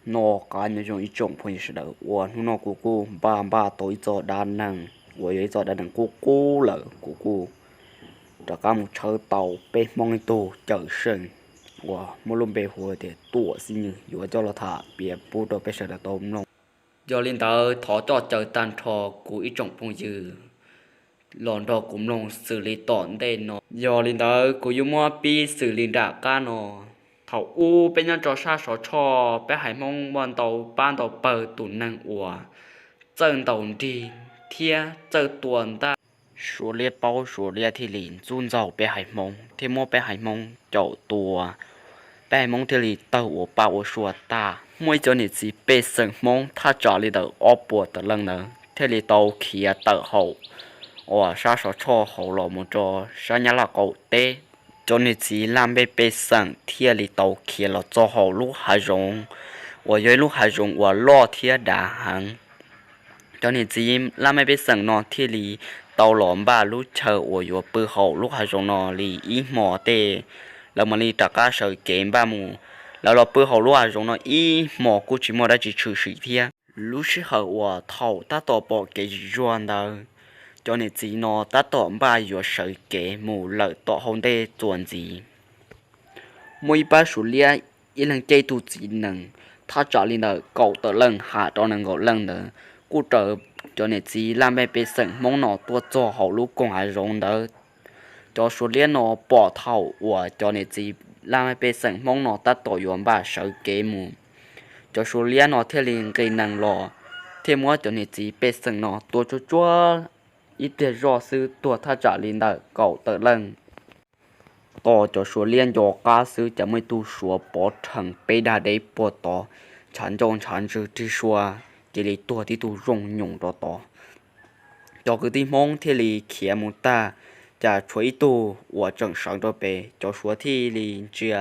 Noj qab nyob zoo ib tsoom phooj ywg sawv daws, uas hnub no kuv kuj npaj npaj tau ib txoj dab neeg uas yog ib txoj dab neeg qub qub lawm, kuv kuj rov qab mus tshawb tau peb Hmoob ib tug cawm seej uas muaj lub npe hu tias Tuam Xib Nywj yuav coj los tham piav pub rau peb sawv daws tau mloog. Yog li ntawd thov coj caw tag nrho kuv ib tsoom phooj ywg los nrog kuv mloog xws li tom ntej no. Yog li ntawd kuv yuav muab pib xws li nram qab no. Thaum ub peb nyob rau sab Sov Tshoj, peb haiv Hmoob muaj ntau pab ntau pawg tus neeg uas txawj ntaus nrig thiab txawj tua ntaj. Suav liab paub, Suav liab thiaj li ntxub ntxaug peb haiv Hmoob thiab muab peb haiv Hmoob caum tua. Peb haiv Hmoob thiaj li tawg ua paj ua sua tag. Muaj ib cov niam txiv pej xeem Hmoob thaj tsam li ntawm ob puas tawm leej ntawd thiaj li tau khiav tawm hauv uas sab Sov Tshoj hauv los mus rau sab Nyab Laj qaum teb. Cov niam txiv laj mej pej xeem thiaj li tau khiav los txog hauv lub hav zoov uas yog ib lub hav zoov uas loj thiab dav heev. Cov niam txiv laj mej pej xeem no thiaj li tau los npaj lub chaw uas yuav pw hauv lub hav zoov no li ib hmo tej, lawv mam li rov qab sawv kev npaj mus. Lawv los pw hauv lub hav zoov no ib hmo kuj tsis muaj dab tsi tshwm sim thiab. Lub sij hawm uas thaum tab tom pom kev zim zuag ntawd, cov niam txiv no tab tom npaj yuav sawv kev mus lawm tom hauv ntej txuas ntxiv. Muaj ib pab Suav liab, ib leeg caij ib tug txiv nees thaj tsam li ntawm kaum tawm leej ham rau nees nkaum leej ntawd kuj raws cov niam txiv laj mej pej xeem Hmoob no tuaj txog hauv lub koog hav zoov ntawd. Cov Suav liab no pom thaum uas cov niam txiv laj mej pej xeem Hmoob no tab tom yuav npaj sawv kev mus, cov Suav liab no thiaj li nqis nees los thiaj muab cov niam txiv pej xeem no tua tsuag tsuag ib pliag zoj xwb tuag thaj tsam li ntawm kaum tawm leej. Tos cov Suav liab nco qab xwb cas muaj ib tug Suav pov rhees peb dag deb puag tod, ntshav ncauj ntshav ntswg rig sua, cia li tuag tib tug zoo nyoos rau tod. Cov kwv tij Hmoob thiaj li khiav mus tag, cas tshuav ib tug uas tseem sawv rau pem. Cov Suav thiaj li ntsia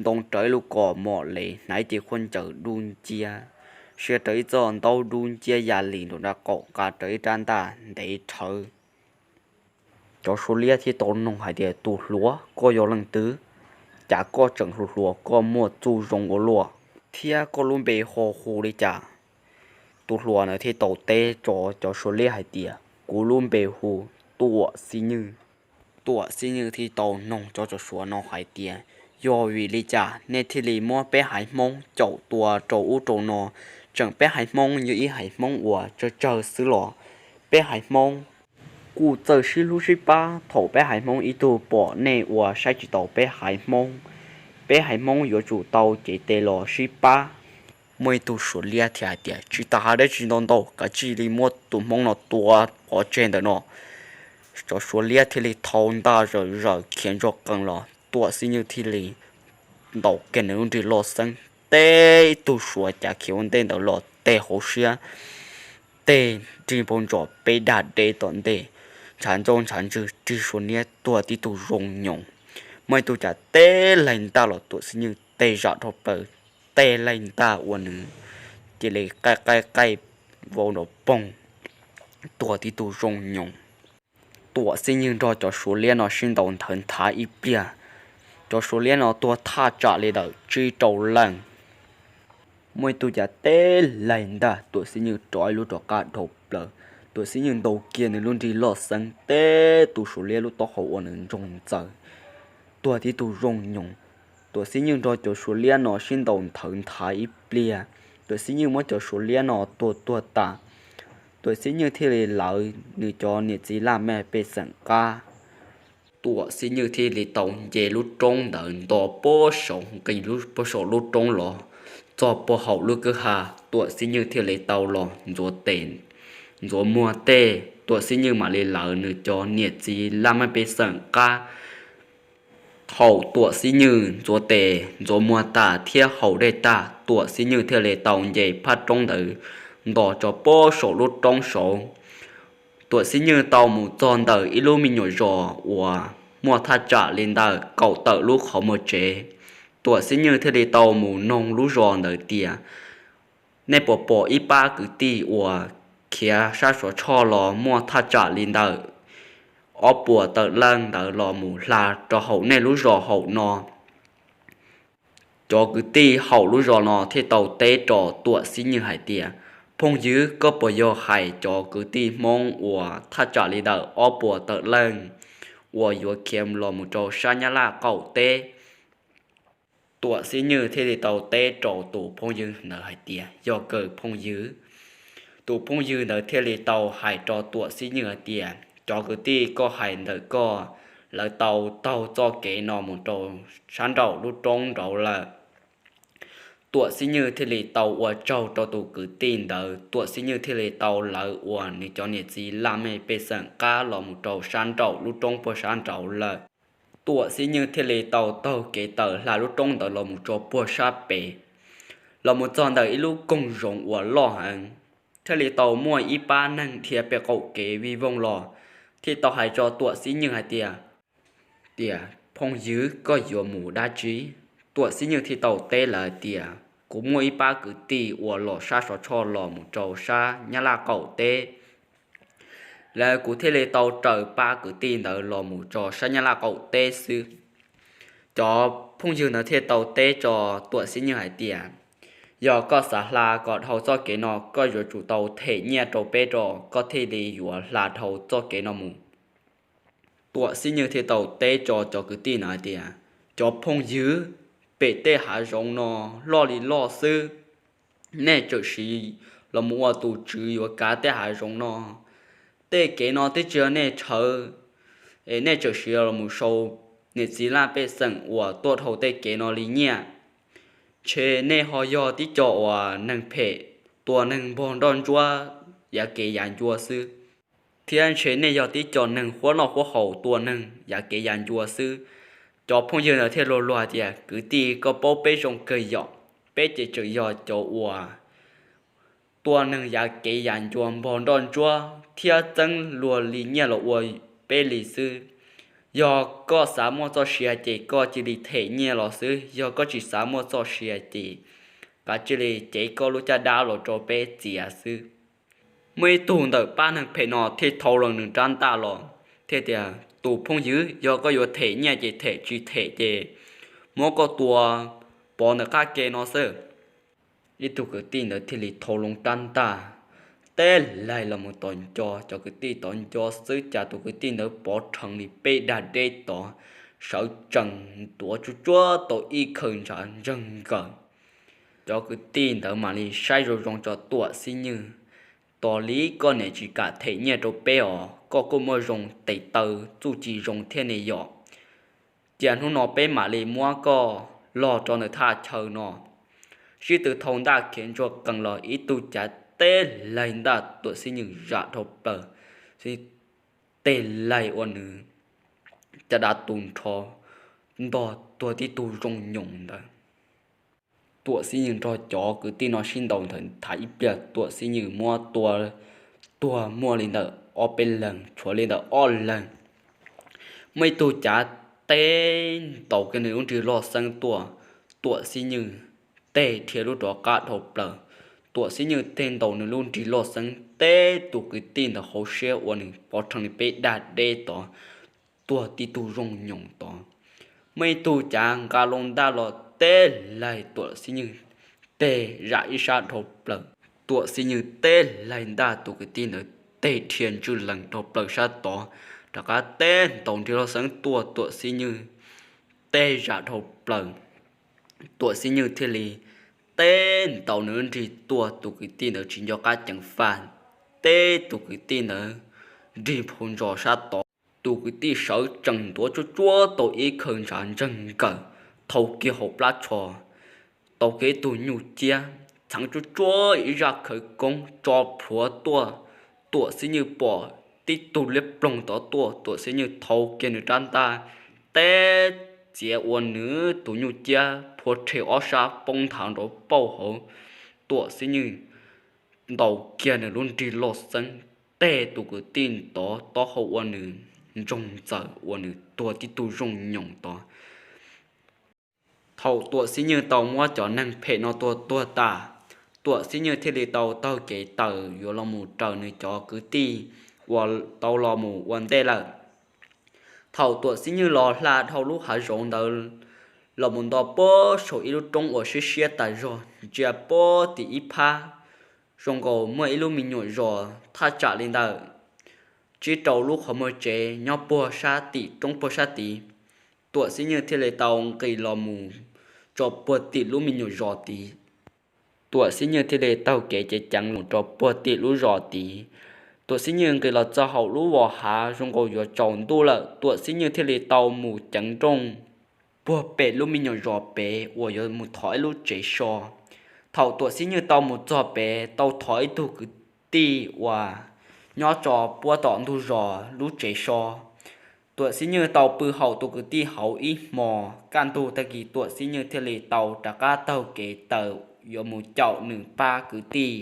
ntoo raws ib lub kom mom les, hnav ib ce khuab ncaws dub nciab, sia raws ib txoj ntaub dub nciab ya li nraum nrav qaum, nqa raws ib rab ntaj ntev rhawv. Cov Suav liab thiaj tau noog hais tias, Tus hluas, koj yog leej twg? Cas koj tseem hluas hluas koj muaj txuj zoo ua luaj, thiab koj lub npe ho hu li cas? Tus hluas ntawd thiaj tau teb rau cov Suav liab hais tias, Kuv lub npe hu Tuam Xib Nywj. Tuam Xib Nywj thiaj tau noog cov, cov Suav no hais tias, Yog vim li cas nej thiaj li muab peb haiv Hmoob caum tua rau ub rau no? Tseem peb haiv Hmoob yog ib haiv Hmoob uas tsawg tsawg xwb los peb haiv Hmoob kuj txawj sib hlub sib pab. Thaum peb haiv Hmoob ib tug pom nej ua saib tsis taus peb haiv Hmoob, peb haiv Hmoob yuav tsum tau cev tes los sib pab. Muaj ib tug Suav liab thiaj hais tias, Tsis tas hais dab tsi ntau ntau, kav tsij li muab tus Hmoob no tua pov tseg ntawm no. Cov Suav liab thiaj li thau ntaj zawm zawm khiav ntsuag qees los. Tuam Xib Nywj thiaj li ntaus kiag nws lub nrig loj xeeb, teb ib tug Suav cav khiav ua ntej ntawd los teg hauv siab, teg nrig npau ntsos peb dag deb tom ntej, ntshav ncauj ntshav ntswg rig sua niab tuag tib tug zoo nyoos. Muaj ib tug cas teb laig ntaj los Tuam Xib Nywj teg zam dhau plaws, teb laig ntaj ua nws cia li qaij qaij qaij vau nrov poog, tuag tib tug zoo nyoos. Tuam Xib Nywj nrog cov Suav liab no sib ntaus nthawv nthav ib pliag, cov Suav liab no tuag thaj tsam li ntawm tsib rau leej. Muaj ib tug cas teb laig ntaj Tuam Xib Nywj rov ib lub rov qab dhau plaws. Tuam Xib Nywj ntaus kiag nws lub nrig loj xeeb teb tus Suav liab lub taub hau ua nws ntsoog ntxaws, tuag tib tug zoo nyoos. Tuam Xib Nywj nrog cov Suav liab no sib ntaus nthawv nthav ib pliag, Tuam Xib Nywj muab cov Suav liab no tua tuag tas. Tuam Xib Nywj thiaj li lawv nws cov niam txiv laj mej pej xeem qab. Tuam Xib Nywj thiaj li tau nce lub roob ntawd nto puag saum nqis lub, puag saum lub roob los txog puag hauv lub kwj ha. Tuam Xib Nywj thiaj li tau los ntxuav tes ntxuav muag tej, Tuam Xib Nywj mam li lawv nws cov niam txiv laj mej pej xeem qab. Thaum Tuam Xib Nywj ntxuav tes ntxuav muag tas thiab haus dej tag, Tuam Xib Nywj thiaj li tau nce phab roob ntawd nto tso puag saum lub roob saud. Tuam Xib Nywj tau mus txog ntawm ib lub me nyuam zos uas muaj thaj tsam li ntawm kaum tawm lub qhov muag tsev. Tuam Xib Nywj thiaj li tau mus noog lub zos ntawd tias, Nej puas pom ib pab kwv tij uas khiav sab Suav Tshoj los muaj thaj tsam li ntawm ob puas tawm leej ntawd los mus hla rau hauv nej lub zos hauv no? Cov kwv tij hauv lub zos no thiaj tau teb rau Tuam Xib Nywg hais tias, phooj ywg, koj puas yog hais cov kwv tij Hmoob uas thaj tsam li ntawm ob puas tawm leej uas yuav khiav los mus rau sab Nyab Laj qaum teb? Tuam Xib Nywg thiaj li tau teb rau tus phooj ywg ntawd hais tias, yog kawg phooj ywg. Tus phooj ywg ntawd thiaj li tau hais rau Tuam Xib Nywg hais tias, cov kwv tij koj hais ntawm koj, lawv tau taug txoj kev no mus rau sab nraum lub roob nraud lawm. Tuam Xib Nywg thiaj li tau ua tsaug rau tus kwv tij ntawd, Tuam Xib Nywg thiaj li tau lawv uas nws cov niam txiv laj mej pej xeem qab los mus rau sab nraum lub roob puag sab nraud lawm. Tuam Xib Nywg thiaj li tau taug kev tawm hla lub roob ntawd los mus rau puag sab pem, los mus txog ntawm ib lub koog zoov uas loj heev, thiaj li tau muaj ib pab neeg dhia pem qaum kev vij voog los, thiaj tau hais rau Tuam Xib Nywg hais tias, tias, phooj ywg, koj yuav mus dab tsi? Tuam Xib Nywg thiaj tau teb lawv hais tias, kuv muaj ib pab kwv tij uas los sab Suav Tshoj los mus rau sab Nyab Laj qaum teb, lawv kuv thiaj li tau raws pab kwv tij ntawd los mus rau sab Nyab Laj qaum teb xwb. Cov phooj ywg ntawd thiaj tau teb rau Tuam Xib Nywg hais tias, yog koj xav hla kom dhau txoj kev no, koj yuav tsum tau them nyiaj rau peb rau koj thiaj li yuav hla dhau txoj kev no mus. Tuam Xib Nywg thiaj tau teb rau cov kwv tij ntawd hais tias, cov phooj ywg, pem tej hav zoov no loj li loj xwb, nej txawm siv los mus ua tus tswv yuav kav tej hav zoov no. Tej kev no twb tsis yog nej tshawv, es nej txawm siv los mus sau niam txiv laj pej xeem uas tuaj dhau tej kev no li nyiaj. Ntshe nej ho yog tib co uas neeg phem, tua neeg npog nroj ntsuab, yav kev yav ncua xwb, thiab ntshe nej yog tib co neeg huab noj huab haus, tua neeg yav kev yav ncua xwb. Cov phooj ywg ntawd thiaj luag luag hais tias, kwv tij, koj paub peb zoo kawg yom, peb ces tseem yog cov uas tua neeg yav kev yav ncua npog nroj ntsuab thiab txeeb luag li nyiaj los ua peb li xwb. Yog koj xav muaj txoj sia ces koj cia li them nyiaj los xwb, yog koj tsis xav muaj txoj sia ces kav tsij li cev koj lub caj dab los rau peb txiav xwb. Muaj ib tug ntawm pab neeg phem no thiaj thau los nws rab ntaj los thiaj tias, tus phooj ywg, yog koj yuav them nyiaj ces them, tsis them ces muab koj tua pov ntawm qab ke no xwb. Ib tug kwv tij ntawd thiaj li thau loo rab ntaj teb laig los mus tom nco, cov kwv tij tom nco xwb cas tus kwv tij ntawd pov rhees li peb dag deb tod, sawv tsees ntuav tsuj tsuab tau ib khaws ntshav ntseeg nkaws. Cov kwv tij ntawd mam li saib zoo zoo rau Tuam Xib Nywg, tos li koj niam tsis kam them nyiaj rau peb os, koj kuj muaj zoo tes taw txuj ci zoo thiab ne yom. Cia hnub no peb mam li muab koj log rau ntawm thaj chaw no. Sib tw thau ntaj khiav ntsuag qees los ib tug cav teb laig ntaj Tuam Xib Nywg zam dhau plaws, teb laig ua nws caj dab tu nrho ntog tuag tib tug zoo nyoos ntawd. Tuam Xib Nywg nrog cov kwv tij no sib ntaus nthawv thav ib pliag, Tuam Xib Nywg muab tua tuag muaj li ntawm ob peb leeg, tshuav li ntawm ob leeg. Muaj ib tug cav teb ntaus kiag nws lub nrig loj xeeb tuaj, Tuam Xib Nywg teg dhia lub rov qab dhau plaws. Tuam Xib Nywg teg ntaus nws lub nrig loj xeeb teb tus kwv tij ntawd hauv siab ua nws pov rhees li peb dag deb tod, tuag tib tug zoo nyoos tod. Muaj ib tug cav nqa loo ntaj los teb laig Tuam Xib Nywg teg zam ib sab dhau plaws. Tuam Xib Nywg teb laig ntaj tus kwv tij ntawd teg dhia ntswj lees dhau plaws sab tod, rov qab teb ntaus nrig loj xeeb tuaj Tuam Xib Nywg teg zam dhau plaws. Tuam Xib Nywg thiaj li teb ntaus nws lub nrig tuaj, tus kwv tij ntawd tsis nco qab ceev faj, teb tus kwv tij ntawd nrig phau ntsos sab tod. Tus kwv tij sawv tsees ntuav tsuab tsuab tau ib khaws ntshav ntseeg nkaws, thau kiag hauv plab tsho, tau kiag ib tug nyuj ciab, txheev tsuab tsuab ib zaj khawv koob tso plhuav tuaj. Tuam Xib Nywg pom tib tug liab ploog tod tuaj, Tuam Xib Nywg thau kiag nws rab ntaj teb txiav ua nws tus nyuj ciab phua rhe ob sab poob nthav nrov pauj hauv. Tuam Xib Nywg ntaus kiag nws lub nrig loj xeeb teg tus kwv tij ntawd taub hau ua nws ntsoog ntxaws ua nws tuag tib tug zoo nyoos tod. Thaum Tuam Xib Nywg tau muab cov neeg phem no tua tuag tas, Tuam Xib Nywg thiaj li tau taug kev tawm yuav los mus raws nws cov kwv tij uas tau los mus ua ntej lawm. Thaum Tuam Xib Nywg los hla dhau lub hav zoov ntawd los mus nto puag saum ib lub roob uas siab siab tas zog, ntsia puag tim ib phab zoo nkaus muaj ib lub me nyuam zos thaj tsam li ntawm tsib rau lub qhov muag tsev nyob puag sab tim roob puag sab tid. Tuam Xib Nywj thiaj li tau nqis los mus tso puag tim lub me nyuam zos tid. Tuam Xib Nywj thiaj li taug kev ceev ceev los rau puag tim lub zos tid. Tuam Xib Nywj nqis los txog hauv lub vos hav zoo nkaus yuav tsaus ntuj lawm, Tuam Xib Nywj thiaj li tau mus ceev nrooj puag pem lub me nyuam zos pem uas yuav mus thov ib lub tsev so. Thaum Tuam Xib Nywj tau mus txog pem, tau thov ib tug kwv tij uas nyob tso puag tom ntug zos lub tsev so. Tuam Xib Nywj tau pw hauv tus kwv tij hauv ib hmos, kaj ntug tag kis Tuam Xib Nywj thiaj li tau rov qab taug kev tawm yuav mus caum nws pab kwv tij.